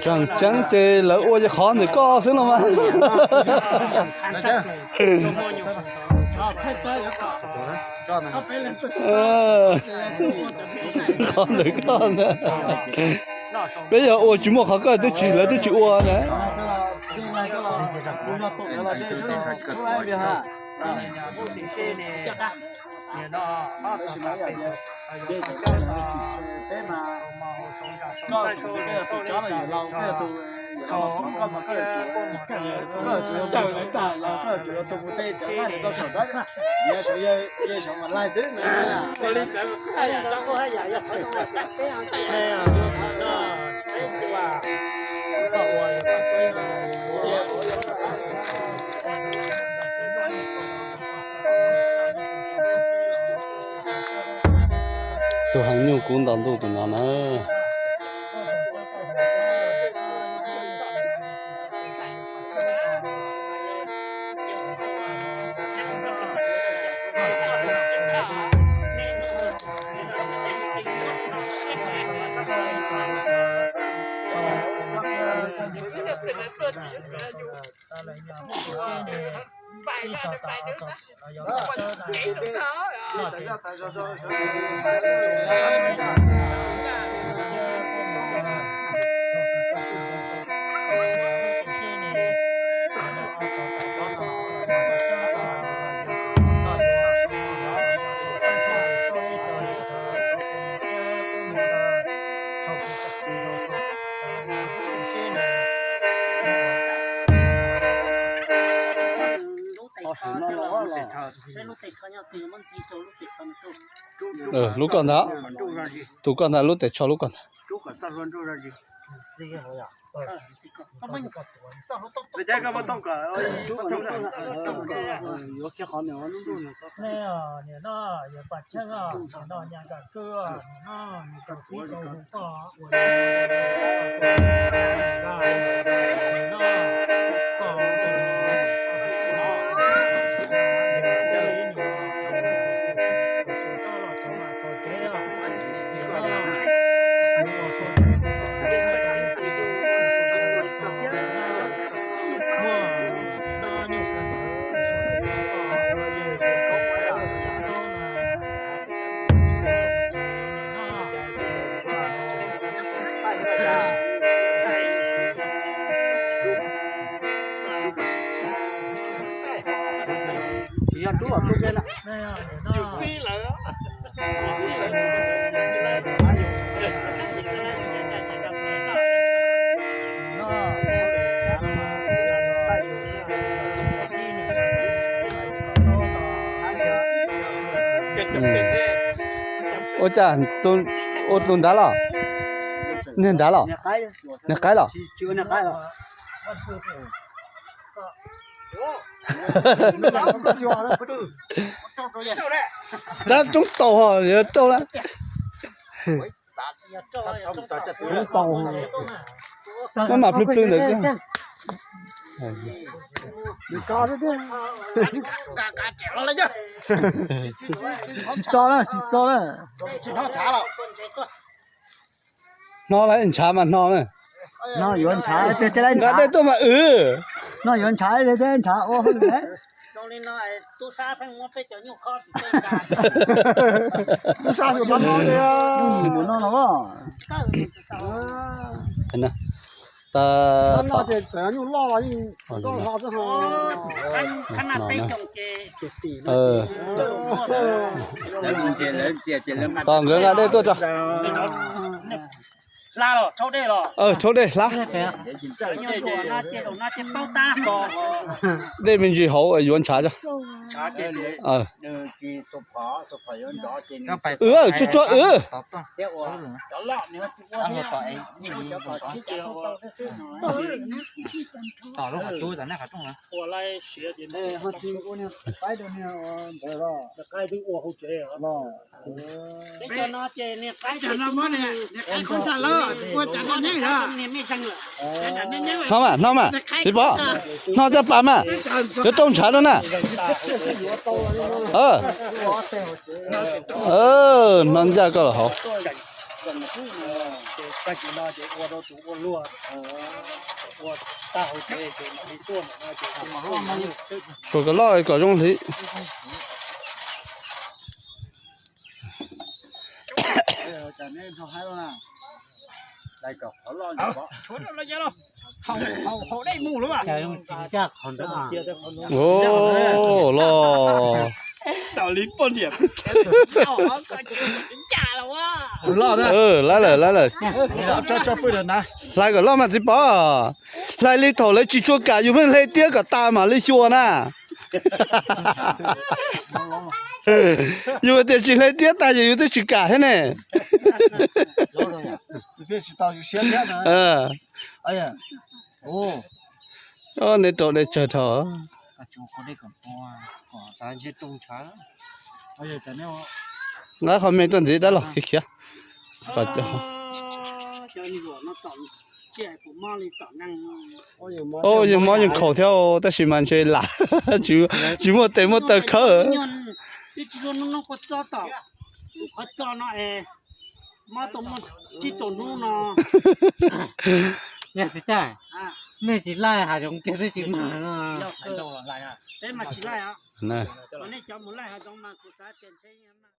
Tseem ceeb ces lawv ua li qhov ntawm koj xwb los mas. Qhov ntawm koj ntag. Peb yog ua tsis muaj qhov koj twb tsis, lawv twb tsis ua na. Tus heev nyuj kub ntaus ntuj tus no na. Lub koj ntag, tus koj ntag, lub tes tsho lub koj ntag. Ua cas ua tus nrad los? Niag nrad los? Niag qaib los? Rab roob taus ho yuav rau lawm. Maj mam plhws plhws ntawd. Tsis txo na, tsis txo na. Hno lawm, ntshav mas hno na. Nqa dej tuaj mas w. Nqa yuav ntshav, ntshav ua hauj lwm. Tos nkawd nqa dej tuaj tso. Rhaub dej hlab. Dej me ntsis hauv yuav ntshav tso. W, tsuag tsuag w. Hno mas, hno mas, txiv Pov, hno caj pas mas, yuav rau ntshav rau na. Hno ncaj koj los hauv. Suav kom loj kom zoo hliv. Los, lawv lawm, lawv lawm. Hlais kom loj mas txiv Pov. Hlais li thaum lawv tsis tshua kam yus pheej hle tiab kom tas mam li xyuas na. Yus tias tsis hle tiab tag ces yus twb tsis kam thiab ne. Neb rau dej tsawg dhau. Nqa qhov me tuaj ntxiv dab laug khiav khiav. Yog mob yeej khaus thiab tab sis mas ntshe lam, tsis muaj tes muaj taw khawb. Nej tsis laij hav zoov kiag twb tsis mag no. Peb mas tsis laij os. Nej cov mus laij hav zoov mas kuv xav tias ntshe